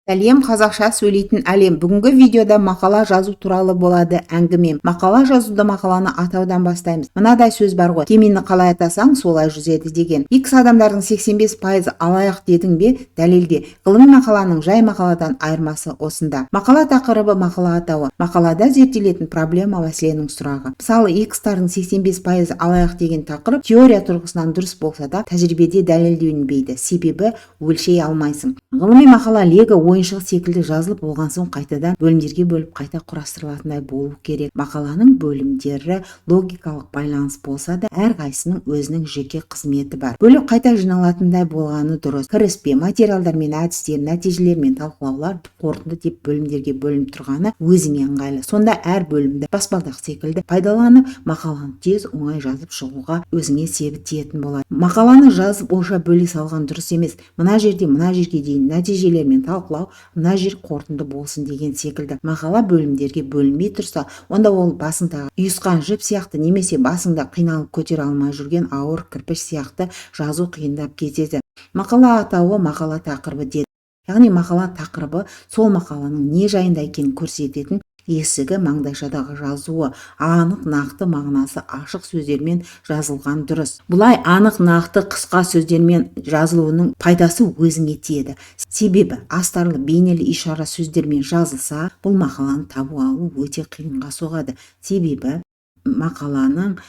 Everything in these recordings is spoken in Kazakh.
Сәлем, қазақша сөйлейтін әлем! Бүгінгі видеода мақала жазу туралы болады әңгімем. Мақала жазуды мақаланы атаудан бастаймыз. Мынадай сөз бар ғой: «Кемені қалай атасаң, солай жүзеді» деген. Икс адамдардың 85%-ы алаяқ дедің бе, дәлелде. Ғылыми мақаланың жай мақаладан айырмасы осында. Мақала тақырыбы – мақала атауы, мақалада зерттелетін проблема, мәселенің сұрағы. Мысалы, икстардың 85%-ы алаяқ деген тақырып теория тұрғысынан дұрыс болса да, тәжірибеде дәлелденбейді, себебі өлшей алмайсың. Ғылыми мақала лего ойыншығы секілді жазылып болған соң, қайтадан бөлімдерге бөліп, қайта құрастырылатындай болу керек. Мақаланың бөлімдері логикалық байланыс болса да, әрқайсысының өзінің жеке қызметі бар. Бөліп, қайта жиналатындай болғаны дұрыс. Кіріспе, материалдар мен әдістер, нәтижелер мен талқылаулар, қорытынды деп бөлімдерге бөлініп тұрғаны өзіңе ыңғайлы. Сонда әр бөлімді баспалдақ секілді пайдаланып, мақаланы тез, оңай жазып шығуға өзіңе себі тиетін болады. Мақаланы жазып онша бөле салған дұрыс емес. Мына жерде мына жерге дейін нәтижелер мен талқылау, мына жер қорытынды болсын деген секілді. Мақала бөлімдерге бөлінбей тұрса, онда ол басыңдағы ұйысқан жіп сияқты немесе басыңда қиналып көтере алмай жүрген ауыр кірпіш сияқты, жазу қиындап кетеді. Мақала атауы – мақала тақырыбы деді. Яғни мақала тақырыбы – сол мақаланың не жайында екенін көрсететін есігі, маңдайшадағы жазуы. Анық, нақты, мағынасы ашық сөздермен жазылған дұрыс. Бұлай анық, нақты, қысқа сөздермен жазылуының пайдасы өзіңе тиеді, себебі астарлы, бейнелі, ишара сөздермен жазылса, бұл мақаланы табу алу өте қиынға соғады, себебі мақаланың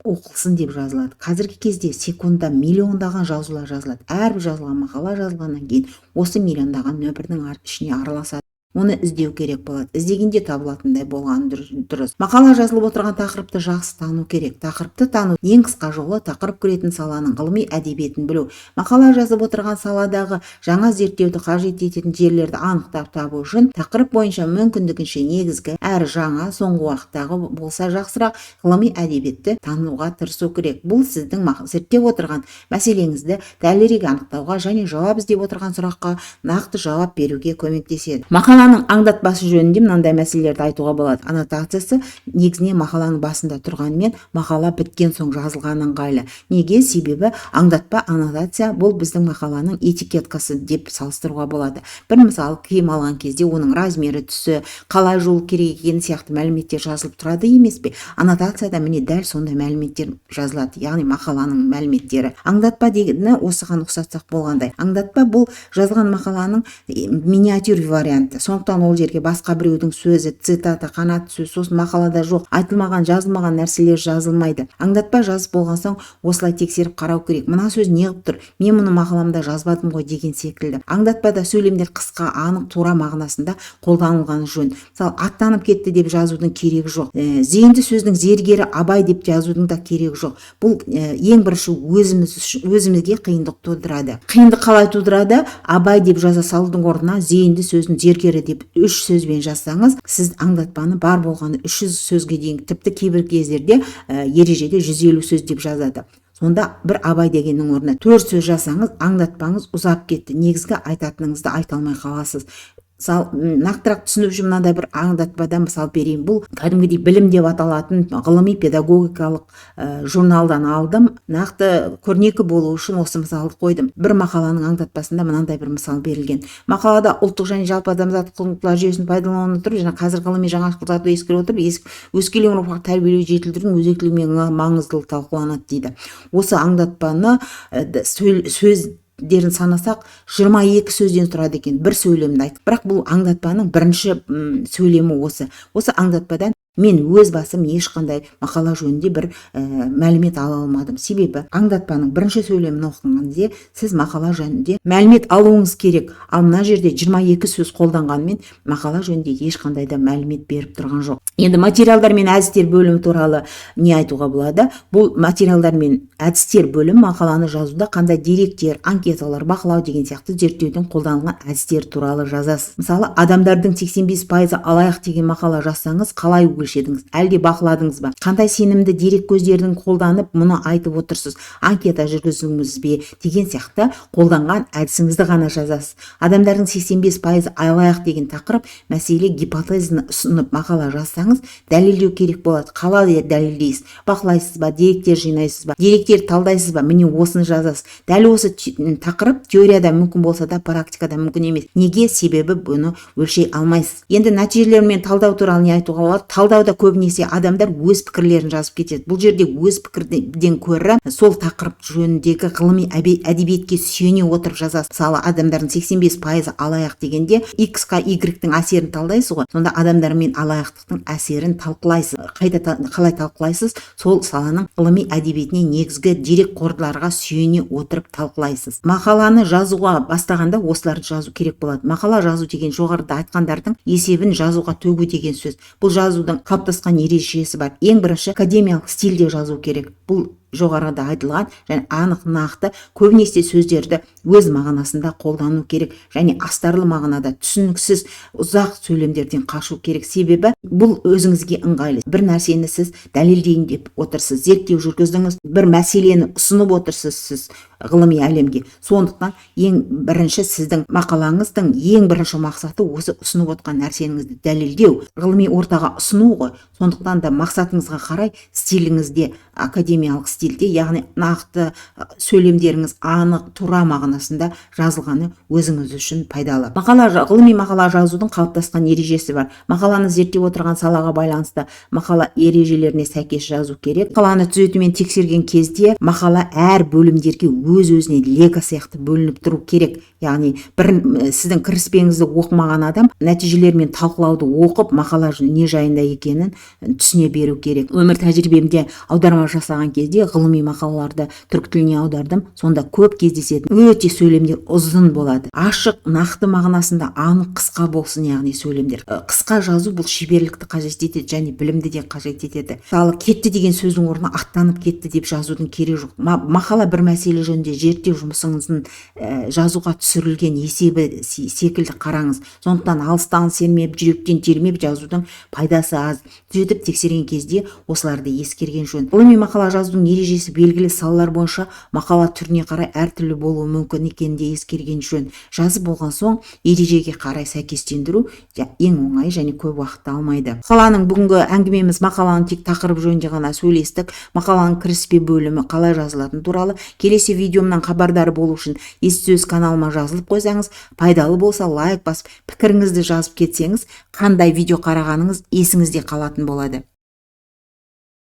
оқылсын деп жазылады. Қазіргі кезде секундта миллиондаған жазулар жазылады. Әрбір жазылған мақала жазылғаннан кейін осы миллиондаған нөпірдің ішіне араласады, оны іздеу керек болады. Іздегенде табылатындай болғаны дұрыс. Мақала жазылып отырған тақырыпты жақсы тану керек. Тақырыпты тану ең қысқа жолы – тақырып кіретін саланың ғылыми әдебиетін білу. Мақала жазып отырған саладағы жаңа зерттеуді қажет ететін жерлерді анықтап табу үшін тақырып бойынша мүмкіндігінше негізгі әрі жаңа, соңғы уақыттағы болса жақсырақ, ғылыми әдебиетті тануға тырысу керек. Бұл сіздің зерттеп отырған мәселеңізді дәлірек анықтауға және жауап іздеп отырған сұраққа нақты жауап беруге көмектеседі. Мақаланың аңдатпасы жөнінде мынандай мәселелерді айтуға болады. Аннотациясы негізінен мақаланың басында тұрғанымен, мақала біткен соң жазылған ыңғайлы. Неге? Себебі аңдатпа, аннотация – бұл біздің мақаланың этикеткасы деп салыстыруға болады. Бір мысалы, киім алған кезде оның размері, түсі, қалай жуу керек екені сияқты мәліметтер жазылып тұрады емес пе? Аннотацияда, міне, дәл сондай мәліметтер жазылады, яғни мақаланың мәліметтері. Аңдатпа дегені осыған ұқсатсақ болғандай. Аңдатпа – бұл жазылған мақаланың миниатюр варианты. Сондықтан ол жерге басқа біреудің сөзі, цитата, қанатты сөз, сосын мақалада жоқ, айтылмаған, жазылмаған нәрселер жазылмайды. Аңдатпа жазып болған соң, осылай тексеріп қарау керек: мына сөз неғып тұр, мен мұны мақаламда жазбадым ғой деген секілді. Аңдатпада сөйлемдер қысқа, анық, тура мағынасында қолданылғаны жөн. Мысалы, «аттанып кетті» деп жазудың керегі жоқ, «зейінді сөздің зергері Абай» деп жазудың да керегі жоқ. Бұл ең бірінші өзіміз үшін, өзімізге қиындық тудырады. Қиындық қалай тудырады? «Абай» деп жаза салудың орнына «зейінді сөздің зергері» деп үш сөзбен жазсаңыз, сіз аңдатпаны бар болғаны 300 сөзге дейін, тіпті кейбір кездерде ережеде 150 сөз деп жазады. Сонда бір «Абай» дегеннің орнына төрт сөз жазсаңыз, аңдатпаңыз ұзап кетті, негізгі айтатыныңызды айта алмай қаласыз. Мысал, нақтырақ түсіну үшін мынандай бір аңдатпадан мысал берейін. Бұл кәдімгідей «Білім» деп аталатын ғылыми педагогикалық журналдан алдым. Нақты көрнекі болу үшін осы мысалды қойдым. Бір мақаланың аңдатпасында мынандай бір мысал берілген. Мақалада ұлттық және жалпы адамзат құндылықтар жүйесін пайдалана отырып және қазір ғылыми жаңашылдықтарды ескере отырып, өскелең ұрпақты тәрбиелеу, жетілдірудің өзектілігі мен маңыздылығы талқыланады дейді. Осы аңдатпаны сөздерін санасақ, 22 сөзден тұрады екен бір сөйлемді айт. Бірақ бұл аңдатпаның бірінші сөйлемі осы. Осы аңдатпадан мен өз басым ешқандай мақала жөнінде бір мәлімет ала алмадым, себебі аңдатпаның бірінші сөйлемін оқыған кезде сіз мақала жөнінде мәлімет алуыңыз керек. Ал мына жерде 22 сөз қолданғанымен, мақала жөнінде ешқандай да мәлімет беріп тұрған жоқ. Енді материалдар мен әдістер бөлімі туралы не айтуға болады? Бұл материалдар мен әдістер бөлімі мақаланы жазуда қандай деректер, анкеталар, бақылау деген сияқты зерттеудің қолданылған әдістері туралы жазасыз. Мысалы, адамдардың 85%-ы алаяқ деген мақала жазсаңыз, қалай өлшеу? өлшедіңіз, әлде бақыладыңыз ба? Қандай сенімді дерек көздерін қолданып мұны айтып отырсыз? Анкета жүргіздіңіз бе деген сияқты қолданған әдісіңізді ғана жазасыз. Адамдардың 85% алаяқ деген тақырып, мәселе, гипотезаны ұсынып мақала жазсаңыз, дәлелдеу керек болады. Қалай дәлелдейсіз? Бақылайсыз ба, деректер жинайсыз ба, деректер талдайсыз ба? Міне, осыны жазасыз. Дәл осы тақырып теорияда мүмкін болса да, практикада мүмкін емес. Неге? Себебі бұны өлшей алмайсыз. Енді нәтижелер мен талдау туралы не айтуға болады? Талдауда көбінесе адамдар өз пікірлерін жазып кетеді. Бұл жерде өз пікірден көрі сол тақырып жөніндегі ғылыми әдебиетке сүйене отырып жазасыз. Мысалы, адамдардың 85% алаяқ дегенде, X-қа Y-тің әсерін талдайсыз ғой. Сонда адамдар мен алаяқтықтың әсерін талқылайсыз. Қайда, қалай талқылайсыз? Сол саланың ғылыми әдебиетіне, негізгі дерек қорларға сүйене отырып талқылайсыз. Мақаланы жазуға бастағанда осыларды жазу керек болады. Мақала жазу деген жоғарыда айтқандардың есебін жазуға төгу деген сөз. Бұл жазудың қалыптасқан ережесі бар. Ең бірінші, академиялық стильде жазу керек. Бұл жоғарыда айтылған және анық, нақты, көбінесе сөздерді өз мағынасында қолдану керек және астарлы мағынада түсініксіз ұзақ сөйлемдерден қашу керек. Себебі бұл өзіңізге ыңғайлы. Бір нәрсені сіз дәлелдейін деп отырсыз, зерттеу жүргіздіңіз, бір мәселені ұсынып отырсыз сіз ғылыми әлемге. Сондықтан ең бірінші сіздің мақалаңыздың ең бірінші мақсаты осы ұсынып отқан нәрсеңізді дәлелдеу, ғылыми ортаға ұсыну ғой. Сондықтан да мақсатыңызға қарай стиліңізде академиялық стильде, яғни нақты, сөйлемдеріңіз анық, тура мағынасында жазылғаны өзіңіз үшін пайдалы. Мақала, ғылыми мақала жазудың қалыптасқан ережесі бар. Мақаланы зерттеп отырған салаға байланысты мақала ережелеріне сәйкес жазу керек. Мақаланы түзету мен тексерген кезде мақала әр бөлімдерге өз өзіне лего сияқты бөлініп тұру керек. Яғни бір сіздің кіріспеңізді оқымаған адам нәтижелер мен талқылауды оқып, мақала не жайында екенін түсіне беру керек. Өмір тәжірибемде аударма жасаған кезде ғылыми мақалаларды түрік тіліне аудардым. Сонда көп кездесетін өте сөйлемдер ұзын болады. Ашық, нақты мағынасында, анық, қысқа болсын, яғни сөйлемдер. Қысқа жазу бұл шеберлікті қажет етеді және білімді де қажет етеді. Мысалы, «кетті» деген сөздің орнына «аттанып кетті» деп жазудың керегі жоқ. Мақала бір мәселе жөнінде зерттеу жұмысыңыздың жазуға түсірілген есебі секілді қараңыз. Сондықтан алыстан сермеп, жүректен термеп жазудың пайдасы аз. Түзетіп тексерген кезде осыларды ескерген жөн. Ғылыми мақала жазудың ережесі белгілі салалар бойынша мақала түріне қарай әртүрлі болуы мүмкін екенін де ескерген жөн. Жазып болған соң ережеге қарай сәйкестендіру ең оңай және көп уақытты алмайды. Мақаланың, бүгінгі әңгімеміз мақаланың тек тақырып жөнінде ғана сөйлестік. Мақаланың кіріспе бөлімі қалай жазылатыны туралы. Келесі видеомнан хабардар болу үшін Ес Сөз каналыма жазылып қойсаңыз, пайдалы болса, лайк басып, пікіріңізді жазып кетсеңіз, қандай видео қарағаныңыз есіңізде қалатын болады.